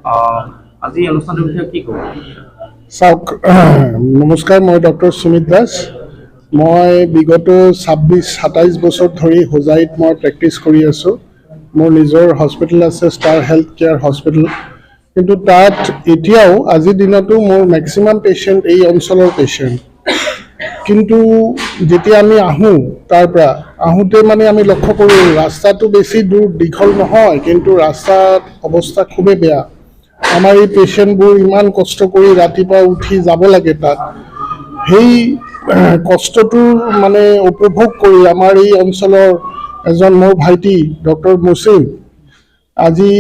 আজি এই অনুষ্ঠানটোৰ বিষয়ে কি ক'ব? চাওক, নমস্কাৰ, মই ডক্টৰ সুমিত দাস। মই বিগত 26-27 বছৰ ধৰি হোজাইত মই প্ৰেক্টিছ কৰি আছোঁ। মোৰ নিজৰ হস্পিটেল আছে, ষ্টাৰ হেল্থ কেয়াৰ হস্পিটেল। কিন্তু তাত এতিয়াও আজিৰ দিনতো মোৰ মেক্সিমাম পেচেণ্ট এই অঞ্চলৰ পেচেণ্ট। কিন্তু যেতিয়া আমি আহোঁ, তাৰ পৰা আহোঁতে মানে আমি লক্ষ্য কৰোঁ, ৰাস্তাটো বেছি দূৰ দীঘল নহয়, কিন্তু ৰাস্তাৰ অৱস্থা খুবেই বেয়া। আমাৰ এই পেচেণ্টবোৰ ইমান কষ্ট কৰি ৰাতিপুৱা উঠি যাব লাগে তাত। সেই কষ্টটোৰ মানে উপভোগ কৰি আমাৰ এই অঞ্চলৰ এজন মোৰ ভাইটি ডক্টৰ মুছিম, আজি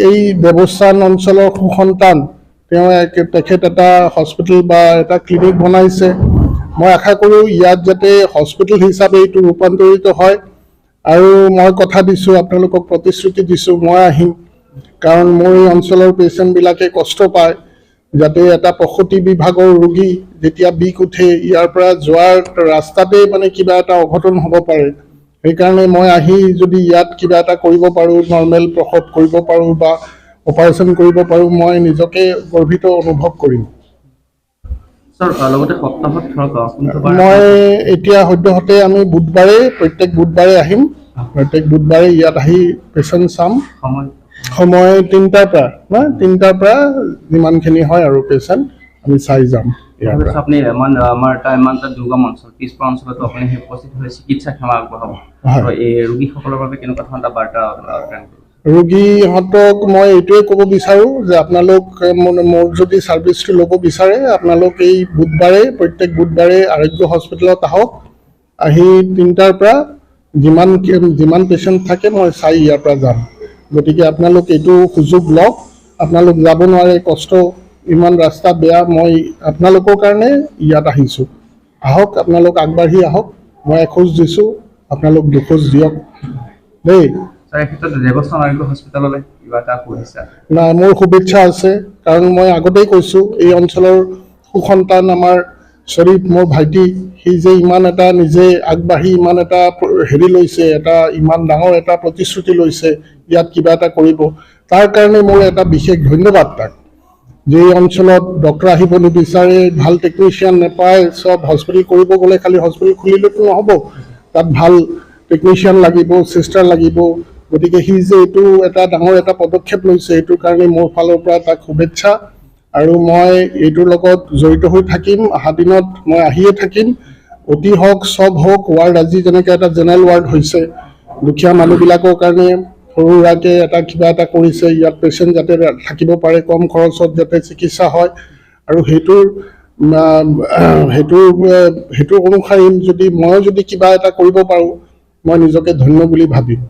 এই দেৱস্থান অঞ্চলৰ সুসন্তান, তেওঁ তেখেত এটা হস্পিটেল বা এটা ক্লিনিক বনাইছে। মই আশা কৰোঁ ইয়াত যাতে হস্পিটেল হিচাপে এইটো ৰূপান্তৰিত হয়। আৰু মই কথা দিছোঁ আপোনালোকক, প্ৰতিশ্ৰুতি দিছোঁ, মই আহিম। কাৰণ মোৰ এই অঞ্চলৰ পেচেণ্টবিলাকে কষ্ট পায়, যাতে এটা প্ৰসূতি বিভাগৰ ৰোগী যেতিয়া বিষ উঠে, ইয়াৰ পৰা যোৱাৰ ৰাস্তাতেই মানে কিবা এটা অঘটন হ'ব পাৰে। সেইকাৰণে মই আহি যদি ইয়াত কিবা এটা কৰিব পাৰোঁ, নৰ্মেল প্ৰসৱ কৰিব পাৰোঁ বা অপাৰেশ্যন কৰিব পাৰোঁ, মই নিজকে গৰ্বিত অনুভৱ কৰিম। ছাৰ, লগতে সপ্তাহত ধৰক কোনটো বাৰ? মই এতিয়া সদ্যহতে আমি বুধবাৰে, প্ৰত্যেক বুধবাৰে আহিম। প্ৰত্যেক বুধবাৰে ইয়াত আহি পেচেণ্ট চাম। সময়? সময় 3টাৰ পৰা, নহয়, 3টাৰ পৰা যিমানখিনি হয় আৰু পেচেণ্ট আমি চাই যাম ইয়াৰ পৰা। আপুনি ইমান আমাৰ এটা ইমান এটা দুৰ্গম অঞ্চল, পিছপৰা অঞ্চলতো আপুনি সেই উপস্থিত হৈ চিকিৎসা সেৱা আগবঢ়াব। হয়। আৰু এই ৰোগীসকলৰ বাবে কেনেকুৱা ধৰণৰ এটা বাৰ্তা প্ৰেৰণ কৰিব? ৰোগীহঁতক মই এইটোৱে ক'ব বিচাৰোঁ যে আপোনালোক মানে মোৰ যদি ছাৰ্ভিচটো ল'ব বিচাৰে, আপোনালোক এই বুধবাৰে, প্ৰত্যেক বুধবাৰে আৰোগ্য হস্পিটেলত আহক। আহি 3টাৰ পৰা যিমান যিমান পেচেণ্ট থাকে, মই চাই ইয়াৰ পৰা যাম। গতিকে আপোনালোক এইটো সুযোগ লওক। আপোনালোক যাব নোৱাৰে, কষ্ট, ইমান ৰাস্তা বেয়া। মই আপোনালোকৰ কাৰণে ইয়াত আহিছোঁ। আহক, আপোনালোক আগবাঢ়ি আহক। মই এখোজ দিছোঁ, আপোনালোক দুখোজ দিয়ক দেই। ছাৰ, এই ক্ষেত্ৰত দেৱস্থান আৰোগ্য হস্পিটেললৈ কিবা এটা শুভেচ্ছা? নাই, মোৰ শুভেচ্ছা আছে। কাৰণ মই আগতেই কৈছোঁ, এই অঞ্চলৰ সুসন্তান আমাৰ শ্বৰীফ, মোৰ ভাইটি, সি যে ইমান এটা নিজে আগবাঢ়ি ইমান এটা হেৰি লৈছে, এটা ইমান ডাঙৰ এটা প্ৰতিশ্ৰুতি লৈছে ইয়াত কিবা এটা কৰিব, তাৰ কাৰণে মোৰ এটা বিশেষ ধন্যবাদ তাক। যে এই অঞ্চলত ডক্টৰ আহিব নিবিচাৰে, ভাল টেকনিচিয়ান নাপায়। চব হস্পিটেল কৰিব গ'লে খালি হস্পিটেল খুলিলেতো নহ'ব, তাত ভাল টেকনিচিয়ান লাগিব, চিষ্টাৰ লাগিব। গতিকে সি যে এইটো এটা ডাঙৰ এটা পদক্ষেপ লৈছে, এইটোৰ কাৰণে মোৰ ফালৰ পৰা তাক শুভেচ্ছা। আৰু মই এইটোৰ লগত জড়িত হৈ থাকিম। অহা দিনত মই আহিয়ে থাকিম। অতি হওক, চব হওক, ৱাৰ্ড আজি যেনেকৈ এটা জেনেৰেল ৱাৰ্ড হৈছে, দুখীয়া মানুহবিলাকৰ কাৰণে সৰু সুৰাকৈ এটা কিবা এটা কৰিছে, ইয়াত পেচেণ্ট যাতে থাকিব পাৰে, কম খৰচত যাতে চিকিৎসা হয়। আৰু সেইটোৰ অনুসৰি যদি ময়ো যদি কিবা এটা কৰিব পাৰোঁ, মই নিজকে ধন্য বুলি ভাবিম।